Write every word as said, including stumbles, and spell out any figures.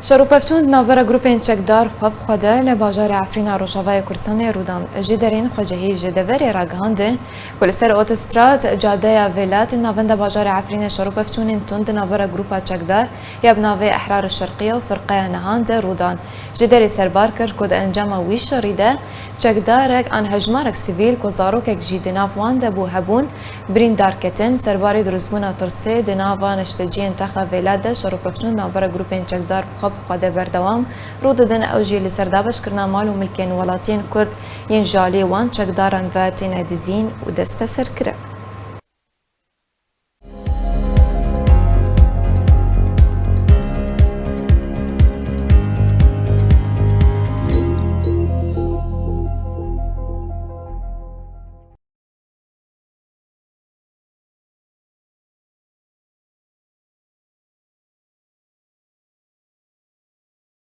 Şer û pevçûn di navbera grûpên çekdar xwe bi xwe de li bajarê Efrîna Rojavayê Kurdistanê rû dan. Jêderên xwecihî ji deverê ragihandin ku li ser otostrad cadeya Vêlat li navenda bajarê Efrînê şer û pevçûnên tund di navbera grûpa çekdar ya bi navê Ehrar Şerqiye û Firqeya Nihan de rû dan. Jêderê serbar kir ku di encama wî şerî de çekdarek an hejmarek sivîl ku zarokek jî di nav wan de bû hebûn, birîndar ketin. Serbarê dirustbûna tirsê di nava neşteciyên taxa Vêlat de şer û pevçûn navbera grûpên çekdar bi xwe bi xwe de berdewam rû didin, ew jî li ser dabeşkirina mal û milkên welatiyên Kurd yên ji aliyê wan çekdaran ve têne dizîn û desteserkirin.